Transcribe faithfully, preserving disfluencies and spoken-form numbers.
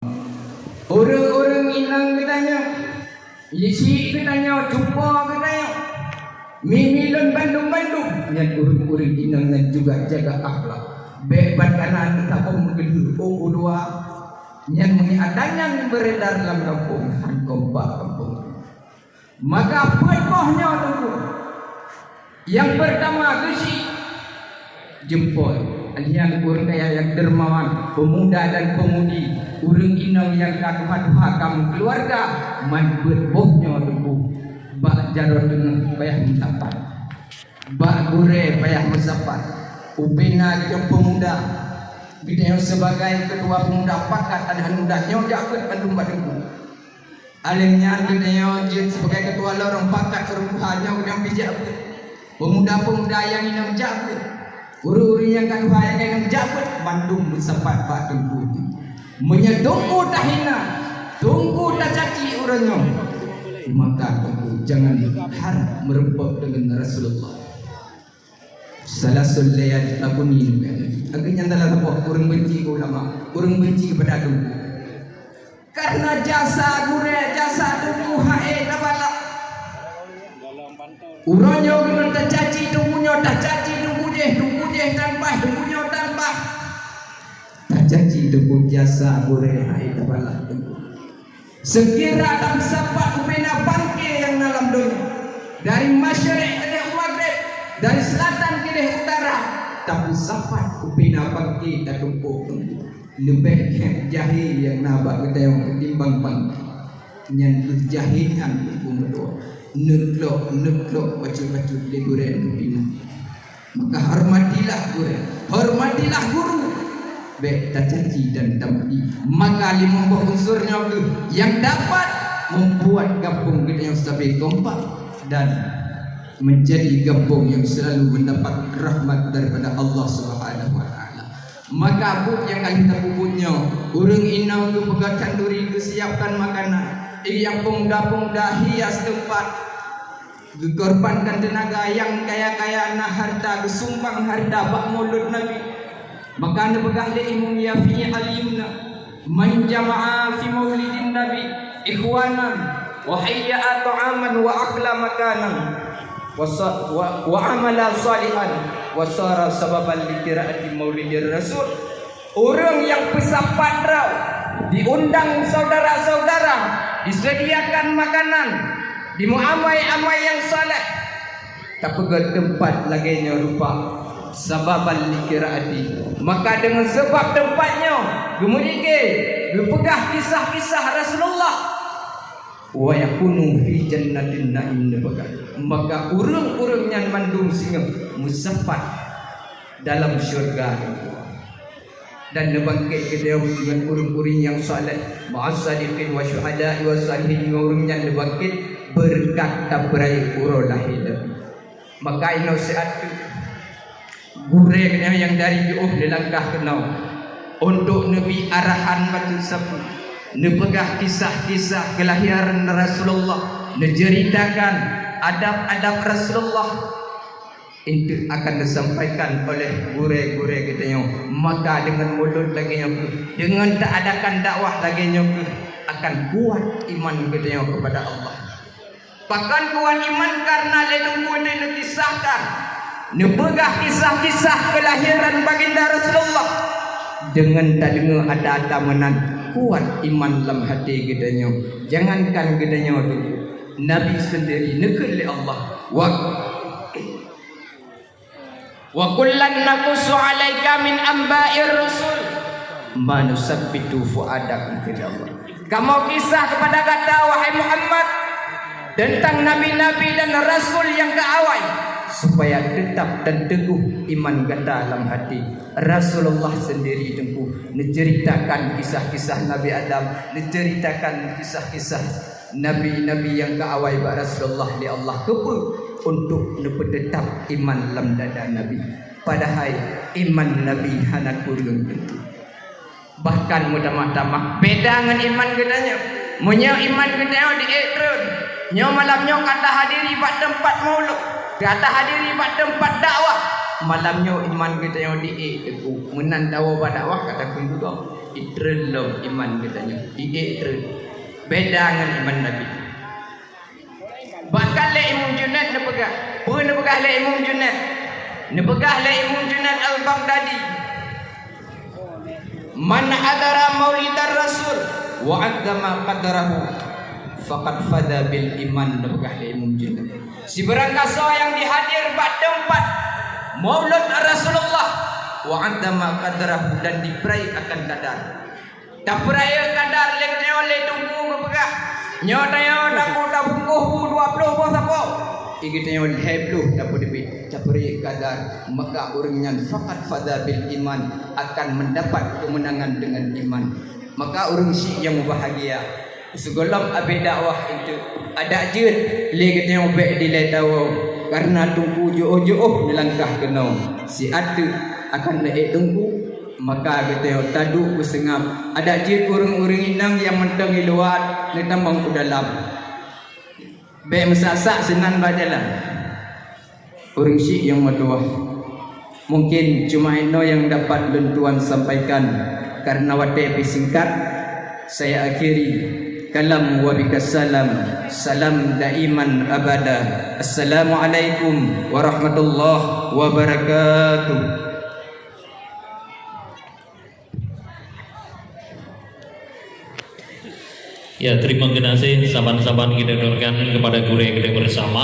Ureuëng-ureuëng inong geutanyoe, yisi geutanyoe, cupo geutanyoe, mimi lôn bandum-bandum, nyan ureuëng-ureuëng inong nyan juga jaga akhlak. Bék ban kana tapong meugeudeuh u dua, nyan meunyoe ata nyan beredar lam gampông, han kompak gampông. Maka peuet boh nyoe teungku. Nyang peurtama geuchik jeumpol, nyan ureuëng kaya nyang dermawan, pemuda dan pemudi, ureuëng inong nyang ka tuha-tuha ka meukeuluwarga, man peuet boh nyoe teungku. Bak jaroe teungoh payah meusapat, bak gurée payah meusapat, ubena geutanyoe pemuda, geutanyoe sibagai ketua pemuda pakat, aneuk muda nyoe jak peuet bandum bak teungku. Alèh nyan geutanyoe jeuet sibagai ketua lorong pakat ureuëng tuha nyoe geutanyoe pih jak beuet. Pemuda-pemuda nyang inong jak beuet. Ureuëng-ureuëng nyang ka tuha nyang ka inong jak beuet, mandum meusapat bak teungku. Meunyoe teungku tahina, teungku tacaci uroe nyoe, maka teungku jangan harap meureumpok deungon Rasulullah. Salasul layali takuni. Lagée nyan dalam saboh ureuëng benci keu ulama, ureuëng benci keupada teungku. Karena jasa gurée, jasa teungku hase tabalah. Uroe nyoe geutanyoe tacaci teungku nyoe, tacaci teungku jéh, teungku jéh tan paih, teungku nyoe tan paih. Tacaci teungku jasa gurée hase tabalah teungku. Seukira tameusapat ubena bangke nyang na lam donya, dari masyriq keudeh u magrib, dari seulatan keudeh utara, tameusapat ubena bangke tatumpôk teungku. Leubeh khém jahé nyang na bak geutanyoe ketimbang bangke. Nyan kheueh jahé nyan teungku meutuah. Neuklok, neuklok bacut-bacut lé gurée neuh inong. Maka hormatilah gurée, hormatilah guru. Bék tacaci dan tamuji. Maka limong boh unsur nyoe kheueh nyang dapat membuat gampông geutanyoe sabe kompak dan menjadi gampông yang selalu mendapat rahmat daripada Allah Subhanahu wa Taala. Maka buet nyang ka lheueh tapeubuet nyoe, ureuëng inong geupeugah khanduri, geusiapkan makanan, nyang peumuda-peumuda hias teumpat, geukorbankan teunaga, nyang kaya-kaya na harta, geusumbang harta bak mulod Nabi. Maka neupeugah lé Imam Syafi'i Al-Yumna, "Man jama'a fi maulidin Nabi ikhwanan wa hayya'a ta'aman wa akhla makanan wa sa-, wa, wa amala salihan wa sara sababan li qiraati maulidir Rasul." Ureuëng nyang peusapat droe, diundang saudara-saudara, disediakan makanan, dimuamai-amai nyang saleh, tapeugét teumpat lagée nyoe rupa, sababan li qiraati. Maka deungon sabab teumpat nyoe, geumeurike, geupeugah kisah-kisah Rasulullah. "Wa yakunu fi jannatin na'im," neupeugah. Maka ureuëng-ureuëng nyan mandum singoh meusapat dalam syeuruga. Dan neubangkét geutanyoe deungon ureuëng-ureuëng nyang saleh, ma'as sadiqin wa syuhada'i wa salihin, ngon ureuëng nyan neubangkét beureukat tapeurayeuk uroe lahé Nabi. Maka inoe siat teuk gurée geutanyoe nyang dari jiôh neulangkah keunoe untuk neubi arahan bacut sapeue, neupeugah kisah-kisah keulahiran Rasulullah, neuceuritakan adab-adab Rasulullah. Itu akan disampaikan oleh gurée-gurée geutanyoe. Maka deungon mulod lagée nyoe kheueh, deungon taadakan dakwah lagée nyoe kheueh, akan kuat iman geutanyoe keupada Allah. Pakon kuat iman? Kareuna lé Teungku teuh neukisahkan, neupeugah kisah-kisah keulahiran Baginda Rasulullah. Deungon tadeungoe ata-ata meunan, kuat iman lam até geutanyoe. Jangankan geutanyoe Teungku, Nabi seundiri neukheun lé Allah, wa Wa kullan naqussu 'alaika min anba'ir rusul ma nusabbitu fu'adak, kata Allah. Kamoe kisah kepada gata, wahai Muhammad, tentang nabi-nabi dan rasul nyang ka awai, supaya tetap dan teguh iman gata lam hati. Rasulullah sendiri Teungku neuceritakan kisah-kisah Nabi Adam, neuceritakan kisah-kisah nabi-nabi nyang ka awai bak Rasulullah lé Allah. Keupeue? Untuk neupeuteutap iman lam dada Nabi. Padahai iman Nabi hana kureueng Teungku. Bahkan meutamah-tamah beda ngon iman geutanyoe. Meunyoe iman geutanyoe di ék treun, nyoe malam nyoe ka tahadiri bak teumpat maulud, ka tahadiri bak teumpat dakwah, malam nyoe iman geutanyoe di ék Teungku. Meunan tawoe bak dakwah ka takheun dudoe. Itreun lom iman geutanyoe, iék treun. Beda ngon iman Nabi. Bahkan lé Imam Junaid neupeugah. Peue neupeugah lé Imam Junaid? Neupeugah lé Imam Junaid Al-Baghdadi, "Man hadara maulidar Rasul wa 'azzama qadrahu, faqad faza bil iman," neupeugah lé Imam Junaid. Sibarang gasoe nyang dihadir bak teumpat maulud Rasulullah, wa 'azzama qadrahu, dan dibri akan kadar. Tapeurayeuk kadar lé geutanyoe lé Teungku geupeugah, nyoe tanyoe takot tabungkôh bu dua ploh boh sapo. Di geutanyoe lhèe ploh tapeudeubi, tapeurayeuk kadar, maka ureuëng nyan faqad faza bil iman, akan mendapat kemenangan dengan iman. Maka ureuëng syiek nyang mubahgia, sigohlom abéh dakwah itu, adak jeuet lé geutanyoe bék dilèe tawoe, kareuna Teungku jiôh-jiôh neulangkah keunoe. Siat teuk akan neuék Teungku, maka geutanyoe taduek beuseungab. Adak jeuet ureuëng-ureuëng inong nyang mantong i luwa neutamong u dalam. Bék meusak-sak sinan bak jalan. Ureuëng syiek nyang meutuwah, mungkin cuma inoe nyang dapat lôn tuan sampaikan, kareuna watée pih singkat. Saya akhiri kalam wa bika salam. Salam daiman abada. Assalamualaikum warahmatullahi wabarakatuh. Ya, terima kasih saban-saban kita aturkan kepada gurée kita bersama.